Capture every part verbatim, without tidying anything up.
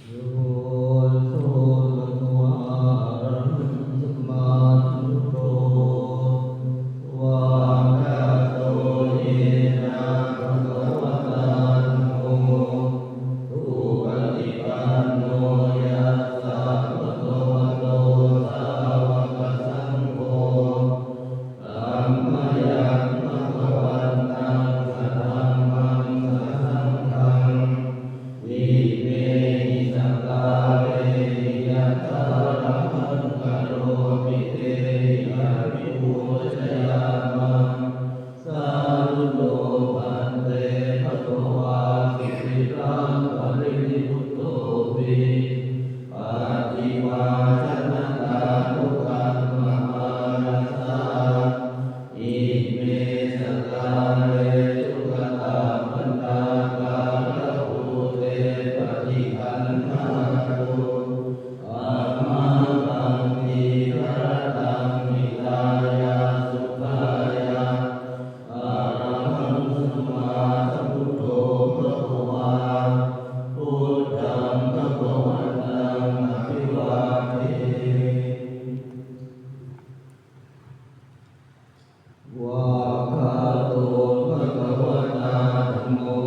Yo so bhagavā arahaṃ sammāsambuddho svākkhāto yena bhagavatā dhammo supaṭipanno yassa bhagavato sāvakasaṅgho tammayaṃ bhagavantaṃ sadhammaṃ sasaṅghaṃ imehi sakkārehi yathārahaṃ karothihi abhipūjayāma. Sādhu no bhante bhagavāti. Sirā parinibbutopi paṭibājanakāyikā mānasā ime sakkāre sugatā manā kālabhūte paṭiggaṇhātu amhākaṃ dīgharattaṃ hitāya sukhāya. Arahaṃ sammāsambuddho bhagavā, buddhaṃ bhagavantaṃ abhivādemi. Svākkhāto bhagavatā dhammo,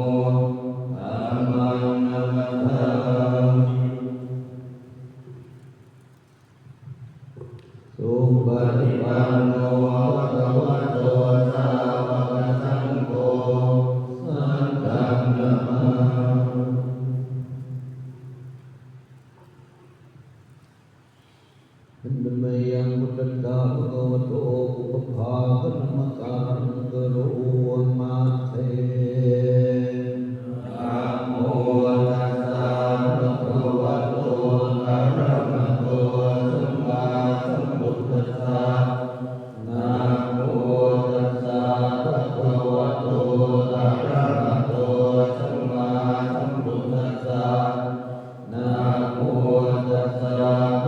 dhammaṃ namassāmi. Supaṭipanno bhagavato sāvakasaṅgho, saṅghaṃ namāmi. Handa mayaṃ buddhassa bhagavato pubbabhāganamakāraṃ karoma se. Namo tassa bhagavato arahato sammāsambuddhassa. Namo tassa bhagavato arahato sammāsambuddhassa. Namo tassa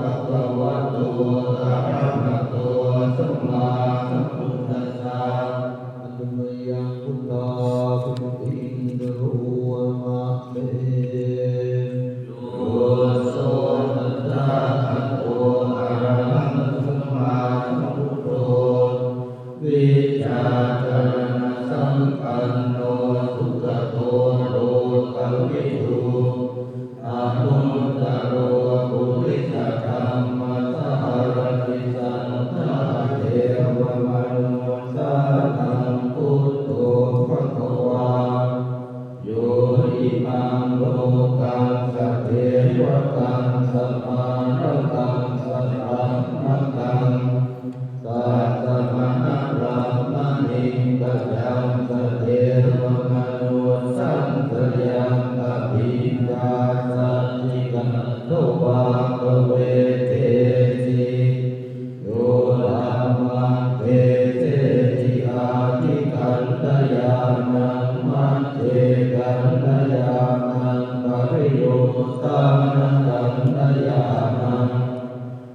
bhagavato arahato sammāsambuddhassa. Handa mayaṃ buddhābhistitiṃ karoma se. Yo so tathāgato arahaṃ sammāsambuddho vijjācaraṇasampanno sugato lokavidū anuttaro purisadammasārathi satthā devamanussānaṃ buddho bhagavā. Yo imaṃ lokaṃ sadevakaṃ samārakaṃ sadhammakaṃ sassamaṇabrāhmaṇiṃ pajaṃ sadevamanussānaṃ abhiññāsaccikatvā pavedeti. Yo dhammaṃ deseti ādi kalyāṇaṃ majjhe kalyāṇaṃ pariyosānakalyāṇaṃ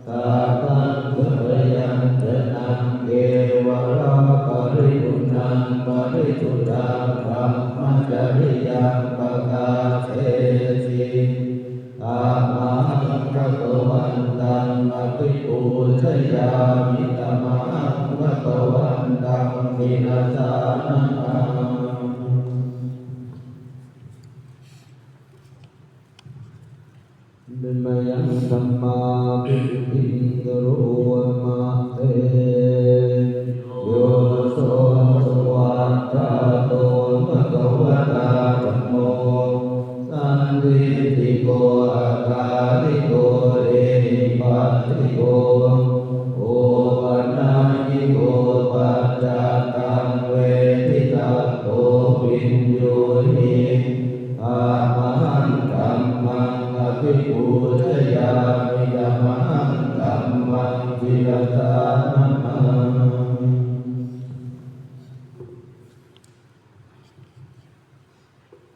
sātthaṃ sabyañjanaṃ kevalaparipuṇṇaṃ parisuddhaṃ brahmacariyaṃ pakāseti. Tamahaṃ bhagavantaṃ abhipūjayāmi. Tamahaṃ bhagavantaṃ sirasā namāmi. Handa mayaṃ dhammābhisuddhiṃ karoma se. Yo so svākkhāto bhagavatā dhammo sandiṭṭhiko akāliko ehipassiko opanayiko paccattaṃ veditabbo viññūhi. Tamahaṃ dhammaṃ abhipūjayāmi. Tamahaṃ dhammaṃ sirasā namāmi.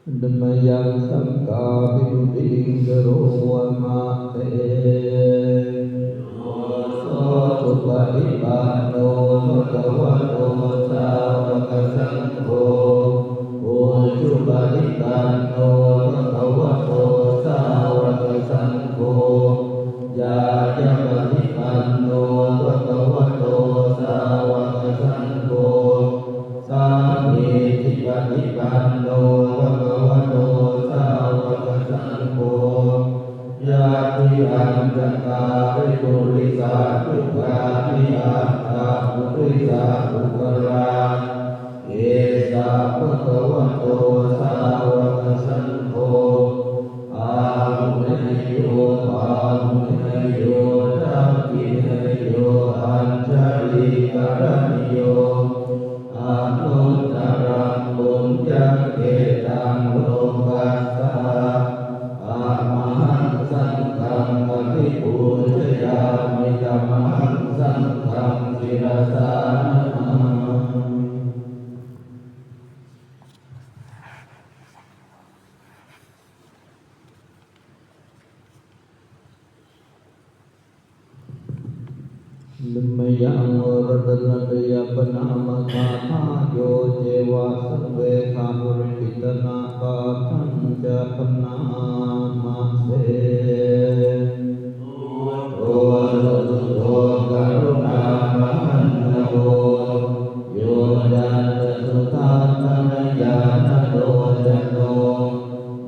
Handa mayaṃ saṅghābhisuddhiṃ karoma se. Yo so supaṭipanno bhagavato sāvakasaṅgho, ujupaṭipanno bhagavato sāvakasaṅgho, yañca kāriturisapuggalā aṭṭha purisapuggalā, esa bhagavato sāvakasaṅgho, āhuneyyo pāhuneyyo dakkhiṇeyyo añjalikaraṇīyo, anuttaraṃ puññakkhettaṃ lokassāti. Tamaham saṅghaṃ abhipūjayāmi, tamaham saṅghaṃ sirasā namāmi. မယံ ratanattayappaṇāmagāthā, yo ceva savvekha parikkhitanā, pāṭhañca bhaṇāma se. Buddho susuddho karuṇāmahaṇṇavo, yocantasuddhābhāsayā nalocano,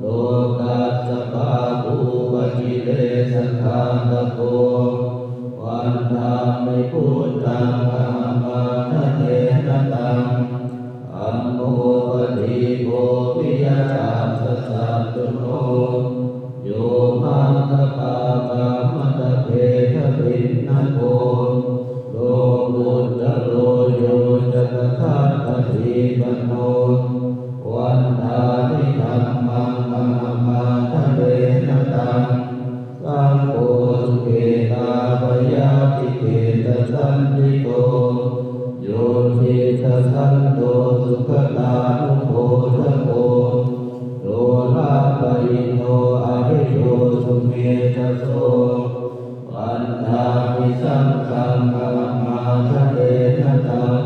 lokassa pāpūpakilesaghātako, vandāmi buddhaṃ ahamādarena taṃ. Dhammo padīpo viya tassa satthuno, yo maggapākamattabhedabhinnako, lokuttaro yo ca tathāgadhipañño, vandāmi dhammaṃ ahamādarena taṃ. Saṅgho sukhettapayatikhettasaññito, yo diṭṭhasanto sugatānubodhako, dolāpahīno ariyo sumetthaso, vandāmi saṅghaṃ ahamādarena taṃ.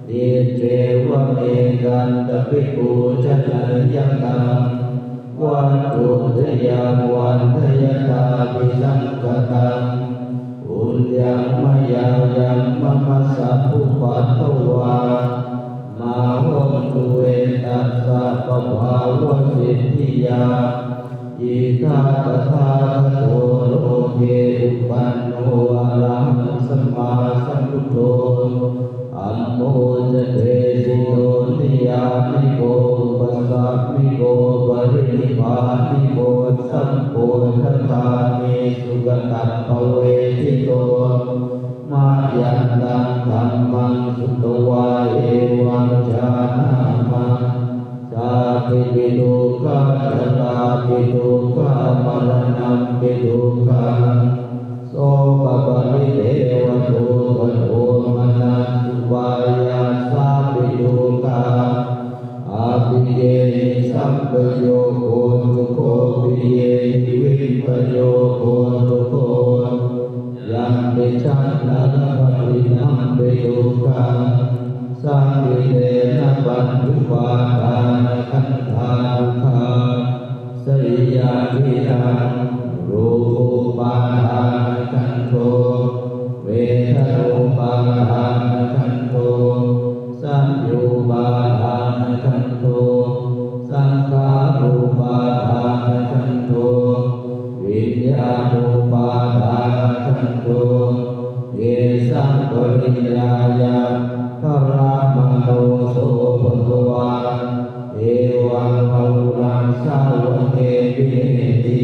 Iccevamekantabhipūjanīyakaṃ, vatthuttayaṃ vandayatābhisaṅkhataṃ, puññaṃ mayā yaṃ mama sabbupaddavā, mā hontu ve tassa pabhāvasiddhiyā. Idha tathāgato loke uppannā arahaṃ sammāsambuddho, dhammo ca desito niyyāniko upasamāyiko parinibbāniko sambodhagāmī sugatappavedito. Mayantaṃ dhammaṃ sutvā evaṃ jānāma: jātipi dukkhā, jarāpi dukkhā, maraṇampi dukkhaṃ, sokaparidevadukkhadomanassupāyāsāpi dukkhā, appiyehi sampayogo dukkho, piyehi vippayogo dukkho, yampicchaṃ na labhati tampi dukkhaṃ, saṅkhittena pañcupādānakkhandhā dukkhā. Seyyathīdaṃ: rūpupādānakkhandho, vedanupādānakkhandho, saññupādānakkhandho, saṅkhārupādānakkhandho, viññāṇupādānakkhandho. Tesaṃ pariññāya dharamāno so bhagavā, evaṃ bahulaṃ sāvake vineeti.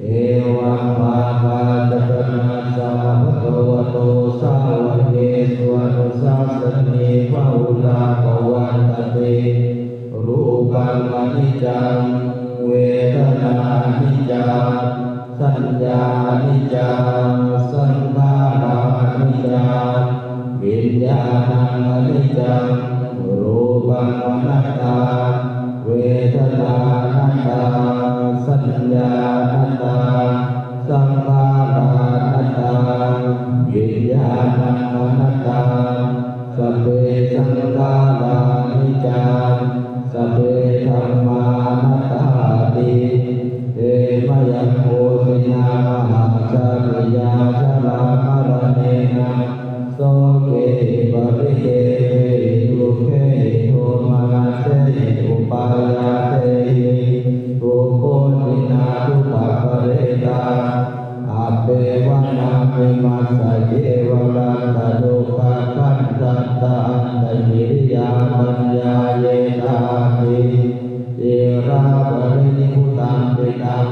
Evaṃ bhāgā ca panassa bhagavato sāvakesu anusāsanī bahulā pavattati. Rūpaṃ aniccaṃ, vedanā aniccā, saññā aniccā, saṅkhārā aniccā, viññāṇaṃ aniccaṃ. Rūpaṃ anattā, vedanā anattā, saññā anattā, saṅkhārā anattā, viññāṇaṃ anattā. Sabbe saṅkhārā aniccā, sabbe dhammā anattāti. Te mayaṃ hohi nāma jātiyā jarāmaraṇena sokehi paridevehi dukkhehi domanassehi upāyāsehi dubbudhinā dukkhapparetā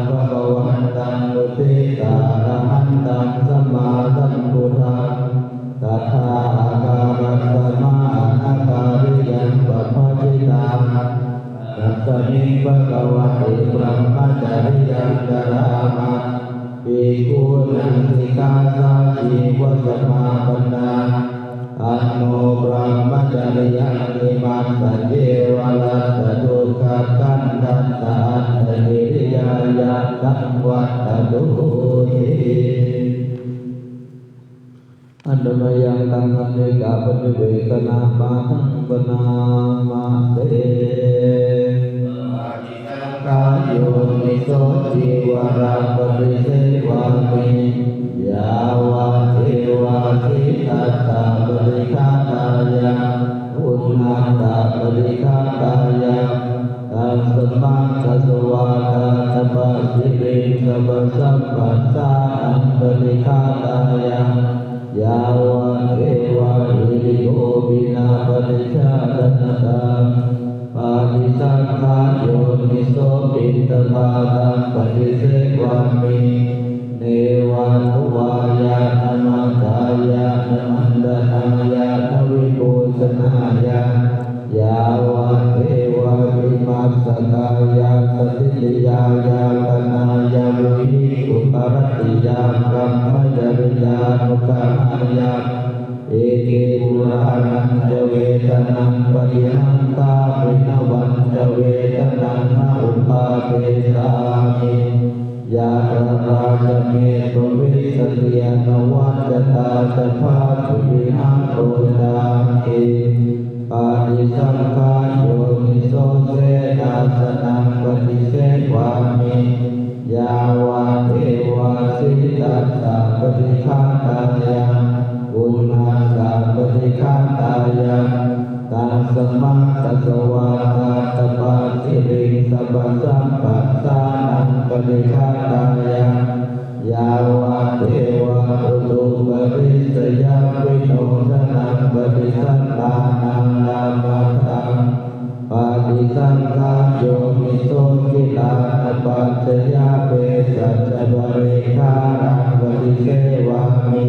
bhagavantaṃ uddissa arahantaṃ sammāsambuddhaṃ tathākārasmā anākāriyaṃ pabhajitaṃ. Tasmiṃ bhagavati brahmacariyaṃ carāma bhikkhūnaṃ sikkhāsājīvasamāpannā. Taṃ no brahmacariyaṃ imaṃ saññeva laddhā dukkhakandhassa antagiriyañātaṃ vatthatūti. Handa mayaṃ taṃ anīghappaṭivekkhaṇapāṭhaṃ bhaṇāma se. Paṭisaṅkhā yoniso cīvaraṃ paṭisevāmi yāvadeva sītassa paṭighātāya uṇhassa paṭighātāya. Tasmā kasavātātapasiriṃsapasamphassānaṃ paṭighātāya yāvadeva hirikopinapaṭicchādanatthaṃ paṭisaṅkhā yoniso piṇḍapātaṃ paṭisevāmi neva davāya na madāya na maṇḍanāya na vibhūsanāya yāvadeva imassa kāyassa ṭhitiyā yāpanāya vihiṃsuparatiyā brahmacariyānuggahāya. Iti purāṇañca vedanaṃ paṭihaṅkhāmi navañca vedanaṃ na uppādessāmi. Yatrā ca me bhavissati anavajjatā ca phāsuvihāro cāti. Paṭisaṅkhā yoniso senāsanaṃ paṭisevāmi yāvadeva sītassa paṭighātāya uṇhassa paṭighātāya. Tasmā kasavātātapasiriṃsapasamphassānaṃ paṭighātāya yāvadeva utuparissayavinodanaṃ paṭisallānānāmataṃ. Paṭisaṅkhā yoniso gilānapaccayabhesajjaparikkhāraṃ paṭisevāmi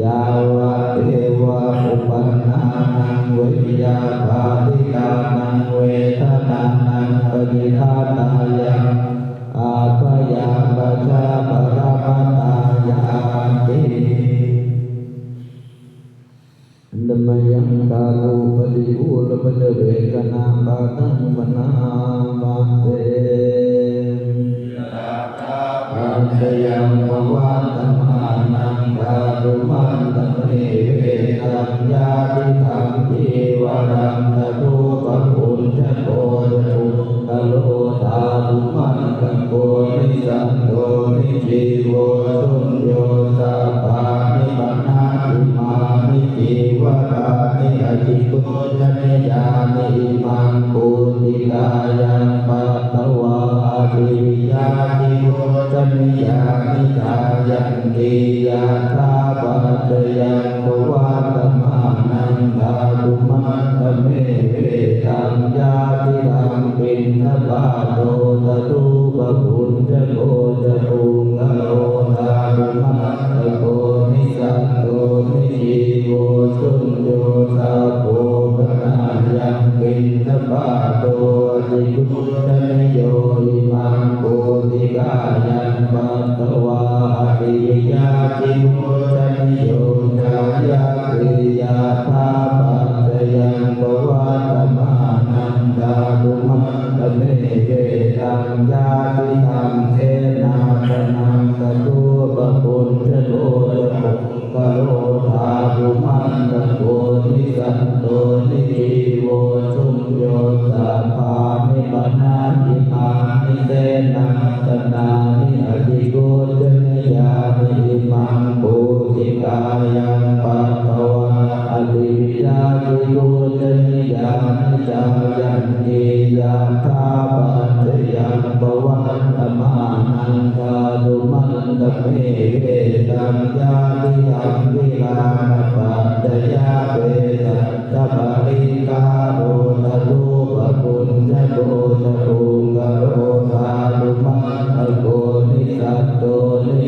yāvadeva uppannānaṃ veyyābādhikānaṃ vedanānaṃ paṭighātāya abyāpajjhaparamatāyāti. Handa mayaṃ dhātupaṭikūlapaccavekkhanapaṭhaṃ bhaṇāma se. Yadattha paccayaṃ pavattamānaṃ dhātumattamevetaṃ yadidaṃ cīvaraṃ tadupabhuñjako ca puggalo dhātumattako nissatto nijjīvo suñño sabbāni panātimāni cīvarāni atipu janīyāni imaṃ pūtikāyaṃ patvā ativiya cibūjanīyāni jāyanti. Yattha paccayaṃ pavattamānaṃ dhātumattamevetaṃ yadidaṃ piṇḍapāto tadupabhuñjako ca puggalo dhātumattako nissatto nijjīvo suñño sabbo panāyaṃ piṇḍapāto atipu janīyo imaṃ pūtikāyaṃ patvā ativiya cibūjanīyo jāyanti. Yattha paccayaṃ pavattamānaṃ dhātumattamevetaṃ yadidaṃ senāsanaṃ tadupabhuñjako ca puggalo dhātumattako nissatto nijjīvo suñño sabbāni panātimāni senāsanāni atipu janīyāni imaṃ pūtikāyaṃ patvā ativiya cibūjanīyāni jāyanti. Yattha paccayaṃ pavattamānaṃ dhātumattamevetaṃ yadidaṃ gilānapaccayabhesajjaparikkhāro tadupabhuñjako ca puggalo dhātumattako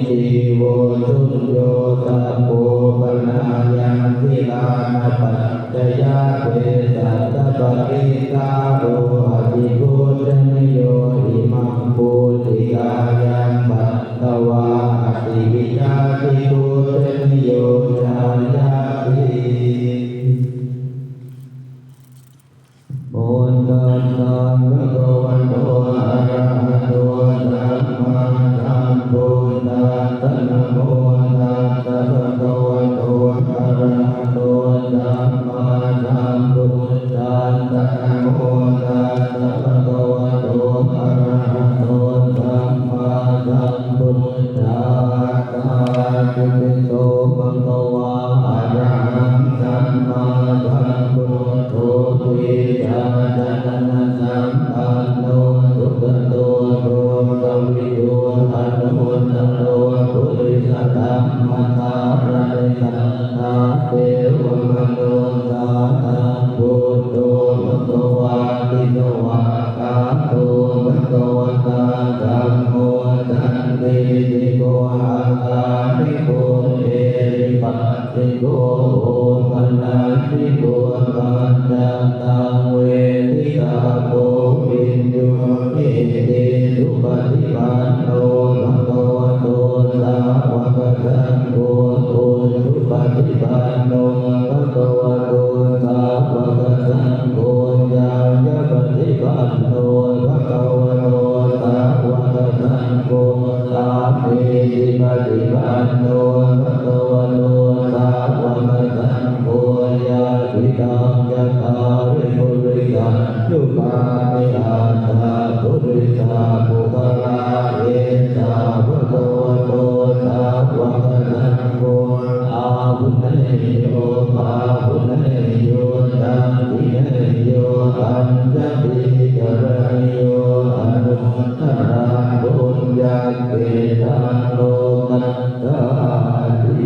Jīvo suñño sabbo panāyaṃ gilānapaccayā, vessassa paṭiṭṭhāro atiputtaniyo, imaṃ pūtikāyaṃ patvā ativiya atiputtaniyo jāyati. Namo tassa bhagavato arahato sammāsambuddhassa. Namo tassa bhagavato arahato sammāsambuddhassa. Namo tassa bhagavato arahato sammāsambuddhassa. Itipi so bhagavā arahaṃ sammāsambuddho vijjācaraṇasampanno sugato lokavidū anuttaro purisadammasārathi satthā devamanussānaṃ buddho bhagavāti. Svākkhāto bhagavatā dhammo sandiṭṭhiko akāliko ehipassiko opanayiko paccattaṃ veditabbo viññūhīti. Supaṭipanno bhagavato sāvakasaṅgho, ujupaṭipanno bhagavato sāvakasaṅgho, ñāyapaṭipanno bhagavato sāvakasaṅgho, sāmīcipaṭipanno bhagavato sāvakasaṅgho, yadidaṃ cattāri purisayugāni aṭṭha purisapuggalā, esa bhagavato sāvakasaṅgho, āhuneyyo pāhuneyyo dakkhiṇeyyo añjalikaraṇīyo anuttaraṃ puññakkhettaṃ lokassāti.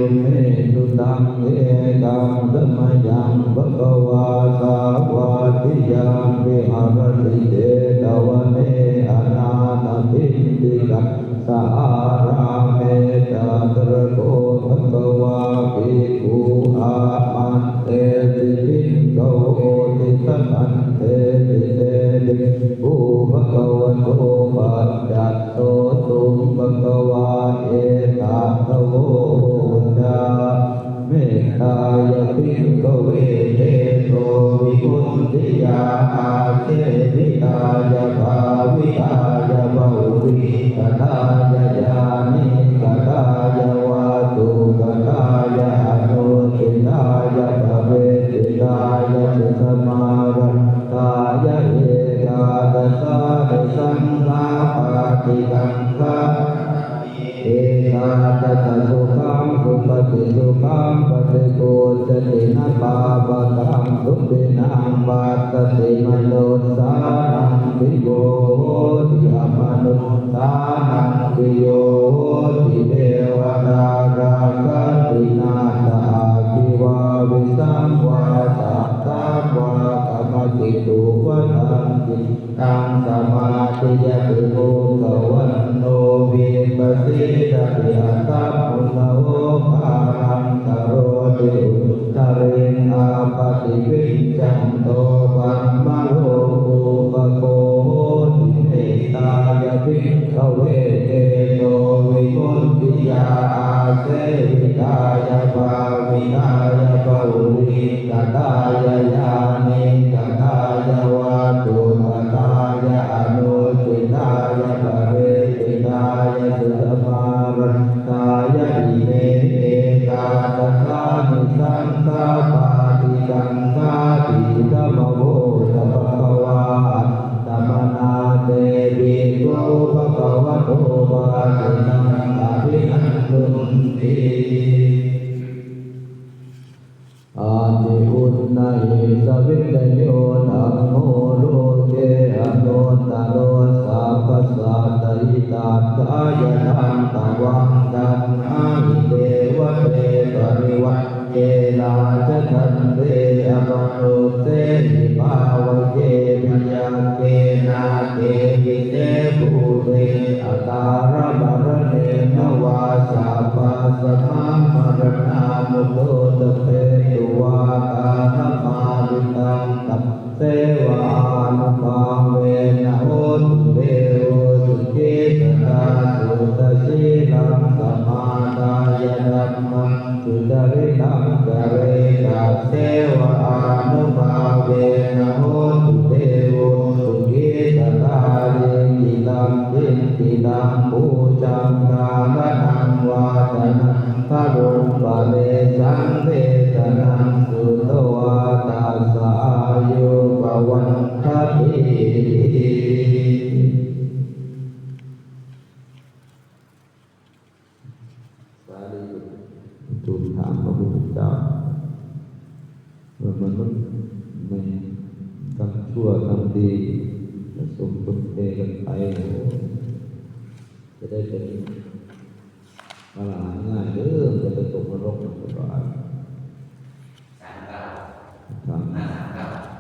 Imesu taṃ ekaṃ samayaṃ bhagavā sāvatthiyaṃ viharati jetavane anāthapiṇḍikassa ārāme. Tatra kho bhagavā bhikkhū āmantesi bhikkhavoti. Bhadanteti te bhikkhū bhagavato paccassosuṃ. Bhagavā etadavoca: Mettāya bhikkhave cetovimuttiyā āsevitāya bhāvitāya bahulīkatāya yānīkatāya vatthukatāya anuṭṭhitāya paritthitāya susamāraddhāya ekādasānisaṃsā pāṭikaṅkhā etadassa sukhaṃ supati, sukhaṃ paṭibujjhati, na pāpakaṃ supinaṃ passati, manussānaṃ piyo hoti, amanussānaṃ piyo hoti, devatā rakkhanti, nāssa aggi vā visaṃ vā satthaṃ vā kamati, tuvaṭaṃ taṃ samādiyati, mukhavaṇṇo vippasīdati, asammūḷho kālaṃ karoti, uttariṃ appaṭivijjhanto brahmalokūpago hoti. Mettāya bhikkhave cetovimuttiyā āsevitāya bhāvitāya bahulī katāya yānīkatāya vatthukatāya anuṭṭhitāya paritthitāya susamāraddhāya ime etadasānisaṃsā pāṭikaṅkhāti. Idamavoca bhagavā. Attamanā te bhikkhū bhagavato bhāsitaṃ abhinandunti. Atthi uṇhissavijayo dhammo loke anuttaro sabbasattahitatthāya. Taṃ tvaṃ gaṇhāhi devate parivaṭṭe rājadaṇḍe amanussehi pāvake byagghe nāge vise bhūte akālamaraṇena Sammāraṇā muttā capetvā kālamaavitaṃ taṃ seyyathānubhāvena hotu devo sukhī sadā. Suddhasīlaṃ samādāya dhammaṃ sucaritaṃ care tassevānubhāvena hotu devo sukhī sadā. Likhitaṃ cintitaṃ pūjaṃ dhāraṇaṃ vācanaṃ garuṃ paresaṃ desanaṃ sutvā tassa āyu pavaḍḍhatīti. Sāreputtha ทูลถามพระพุทธเจ้า ว่ามนุษย์ไม่ทำชั่วทำดี ผสมปนเปกันไป โอ้ จะได้เป็นอรหันต์ง่ายหรือ จะไปตกนรกมันสบาย ถาม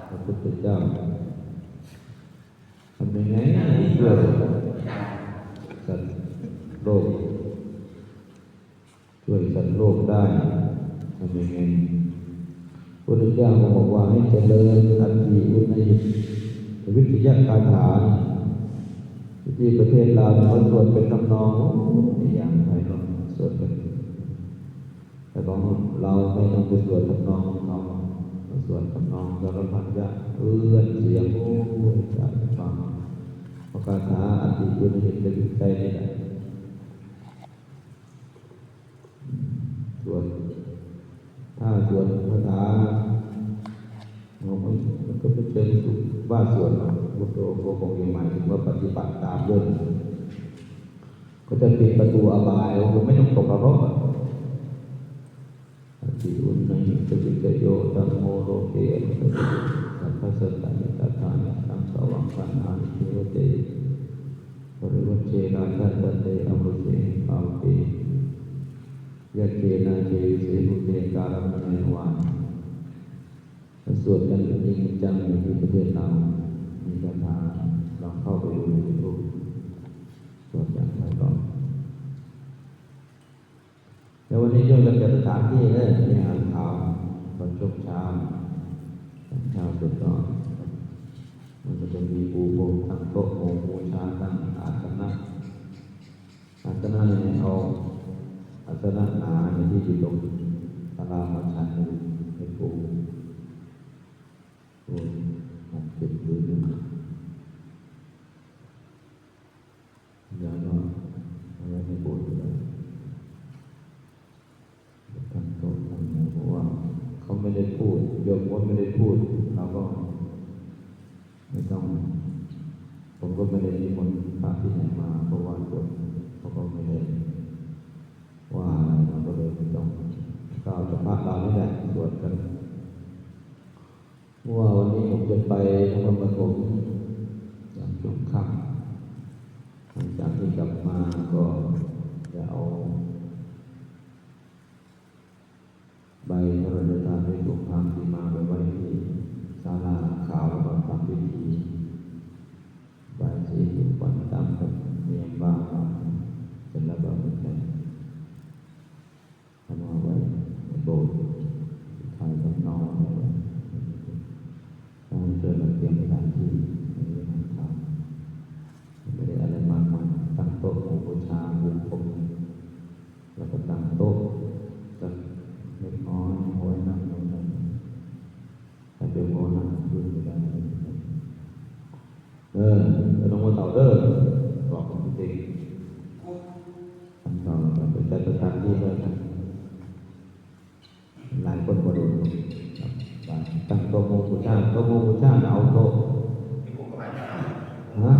พระพุทธเจ้า ทำยังไงช่วยสัตว์โลก ช่วยสัตว์โลกได้ ทำยังไง พระพุทธเจ้าก็บอกว่าให้เจริญอัตถิอุนนยิตวิทยคาถา ที่ประเทศลาวเนี่ยเขาสวดเป็นทำนอง โอ้ย อย่างไพเราะ สวดกัน แต่ของเราไม่ต้องไปสวดทำนองของเขา เราสวดทำนองสารพัดจะเอื้อนเสียง โอ้ย อยากจะฟัง เพราะคาถาอัตถิอุนนยิตวิทยนี่แหละ สวด ถ้าสวดคาถา มันก็ไม่เชิงว่าสวดหรอก พุทโธก็คงจะหมายถึงว่าปฏิบัติตามด้วย ก็จะปิดประตูอบาย ก็ไม่ต้องตกนรกอะ Atthi unnayitha vijayo dhammo loke anuttaro sabbasattahitatthāya taṃ sāvakaṃ bhaṇāni ceva te parivaje rājadatte averuse pāvake yakkhe nāge vise bhūte kālakaññāya vā. สวดกันจริงจังอยู่ที่ประเทศลาว มีคาถา ลองเข้าไปดูในยูทูบ สวดอย่างไพเราะ แล้ววันนี้ช่วยกันจัดสถานที่เด้อ วิหารขาว ตอนช่วงเช้า ตอนเช้าสุดก็ มันก็จะมีปูพรมตั้งโต๊ะหมู่บูชา ตั้งอาสนะ อาสนะเนี่ยเอาอาสนะหนาเนี่ยที่อยู่ตรงศาลามาชั้นหนึ่งให้ปู ปูหกเจ็ดพื้นนะ แล้วก็เอาไว้ให้ปูอยู่แล้ว ตั้งโต๊ะตั้งหมู่ เพราะว่าเขาไม่ได้พูด โยมก็ไม่ได้พูด เราก็ไม่ต้อง ผมก็ไม่ได้นิมนต์พระที่ไหนมา เพราะว่าโยมเขาก็ไม่ได้ว่าอะไร เราก็เลยไม่ต้อง ก็เอาเฉพาะเรานี่แหละสวดกัน เพราะว่าวันนี้ผมจะไปนครปฐมตอนช่วงค่ำ หลังจากที่กลับมาก็จะเอาใบพระราชทานที่ผมพาที่มาไปไว้ที่ศาลาขาว แล้วก็ทำพิธีบายสีสู่ขวัญตามธรรมเนียมว่ามา เสร็จแล้วก็เอาไป เอามาไว้ในโบสถ์ ถ่ายทำนองไว้ ต้องช่วยกันเตรียมสถานที่ในวิหารธรรม ไม่ได้อะไรมากมาย ตั้งโต๊ะหมู่บูชา ปูพรม แล้วก็ตั้งโต๊ะสักเล็กน้อย เอาไว้นั่งตรงนั้น ถ้าเดี๋ยวเขานั่งขึ้นไม่ได้ เออ บ่ต้องมาเต่าเด้อ บอกผมจริงๆ ท่านเต่าก็ไปจัดสถานที่เลยนะ หลายคนบ่โดนครับ ตั้งโต๊ะหมู่บูชา โต๊ะหมู่บูชา เอาโต๊ะ ฮะ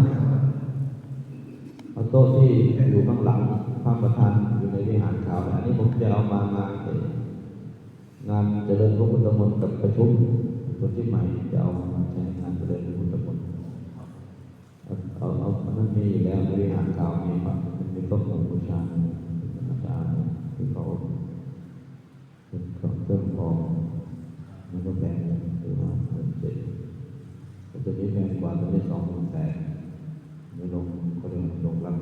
เอาโต๊ะที่อยู่ข้างหลังพระประธานอยู่ในวิหารขาว อันนี้ผมจะเอามางานเอ่อ งานเจริญพระพุทธมนต์กับประชุม คนที่ใหม่จะเอามาใช้งานเจริญพระพุทธมนต์ เอา เอา เอา อันนั้นมีอยู่แล้ว ในวิหารขาวมีครับ มันมีโต๊ะหมู่บูชา อาจารย์ที่เขาเป็นเครื่องของ มันก็แพง หรือว่าหมื่นเจ็ด แต่ตัวนี้แพงกว่า ตัวนี้สองหมื่นแปด ไม่ลง เขาเรียกว่าลงรัก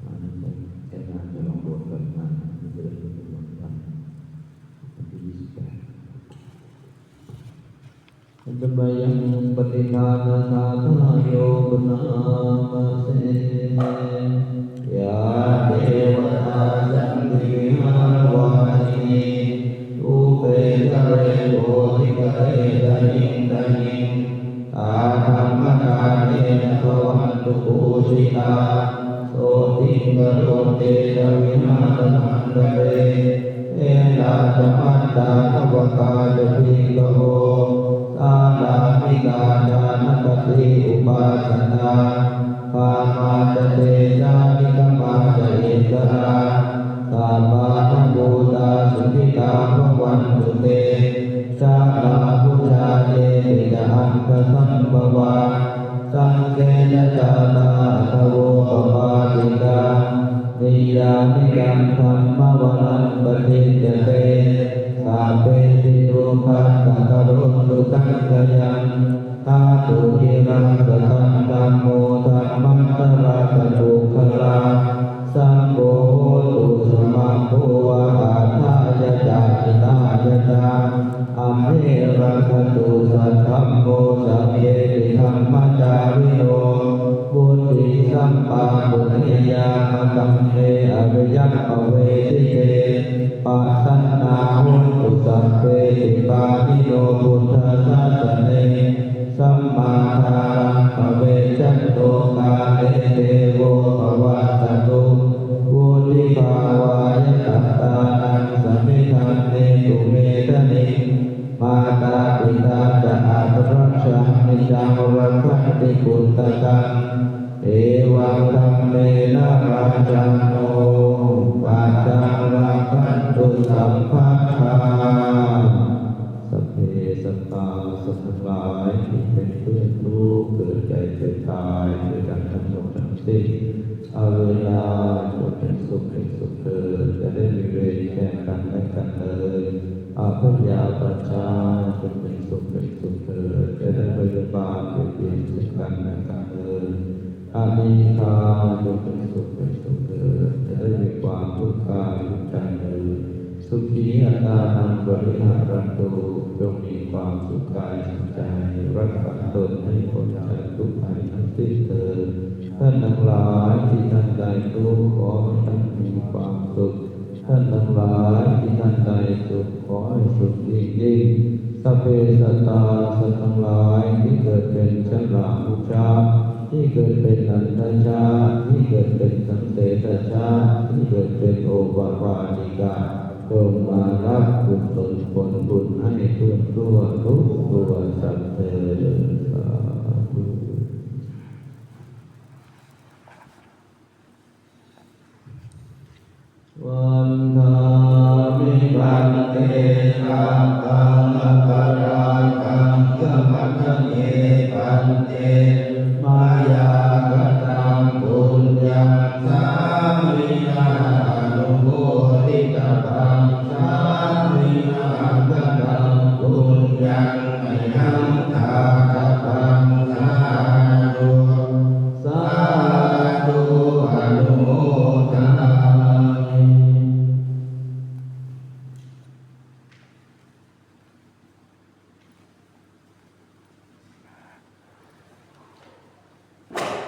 อันนี้ใช้ ใช้งานจะลอง paṭiggaṇhākāraṃ bhikkhānaṃ sādhāyo bhaṇāma se. Yā devatā santi vihāravāsinī, thūpe ghare bodhighare tahiṃ tahiṃ, tā dhammadānena bhavantu pūjitā, sotthiṃ karontedha vihāramaṇḍale. Therā ca majjhā navakā ca bhikkhavo, sārāmikā dānapatī upāsakā, gāmā ca desā nigamā ca issarā, sappāṇabhūtā sukhitā bhavantu te. Jalābujā yepi ca aṇḍasambhavā, saṃsedajātā athavopapātikā, niyyānikaṃ dhammavaraṃ paṭicca te, sabbepi dukkhassa karontu saṅkhayaṃ. Ṭhātu ciraṃ sataṃ dhammo dhammaddharassa puggalā, saṅgho hotu samaggo va atthāya ca hitāya ca. Amhe rakkhatu saddhammo sabbepi dhammacārino, vuḍḍhiṃ sampāpuṇeyyāma dhamme ariyappavedite. Pasannā hontu sabbepi pāṇino buddhasāsane. Sammādhāraṃ pavecchanto kāle devo pavassatu. Vuḍḍhibhāvāya sattānaṃ samiddhaṃ netu medaniṃ. Mātā pitā ca atrajaṃ niccaṃ rakkhanti puttakaṃ. Evaṃ dhammena rājāno pajaṃ rakkhantu sabbadā. Sabbe sattā สัตว์ทั้งหลายที่เป็นเพื่อนทุกข์เกิดแก่เจ็บตายด้วยกันทั้งหมดทั้งสิ้น Averā จงเป็นสุขเป็นสุขเถิด จะได้มีเวรแก่กันและกันเลย Abyāpajjhā จงเป็นสุขเป็นสุขเถิด จะได้พยาบาทเบียดเบียนซึ่งกันและกันเลย Anīghā จงเป็นสุขเป็นสุขเถิด จะได้มีความทุกข์กายทุกข์ใจเลย Sukhī attānaṃ pariharantu จงมีความสุขกายสุขใจ รักษาตนให้พ้นจากทุกข์ภัยทั้งสิ้นเถิด ท่านทั้งหลายที่ท่านใดทุกข์ ขอให้ท่านมีความสุข ท่านทั้งหลายที่ท่านใดสุข ขอให้สุขยิ่งๆ Sabbe sattā สัตว์ทั้งหลายที่เกิดเป็นชลาพุชะ ที่เกิดเป็นอัณฑชะ ที่เกิดเป็นสังเสทชะ ที่เกิดเป็นโอปปาติกะ จงมารับกุศลผลบุญให้ทั่วทั่วทุกตัวสัตว์เถิด สาธุ Vandāmi bhante sabbaṃ aparādhaṃ khamatha me bhante, mayā kataṃ puññaṃ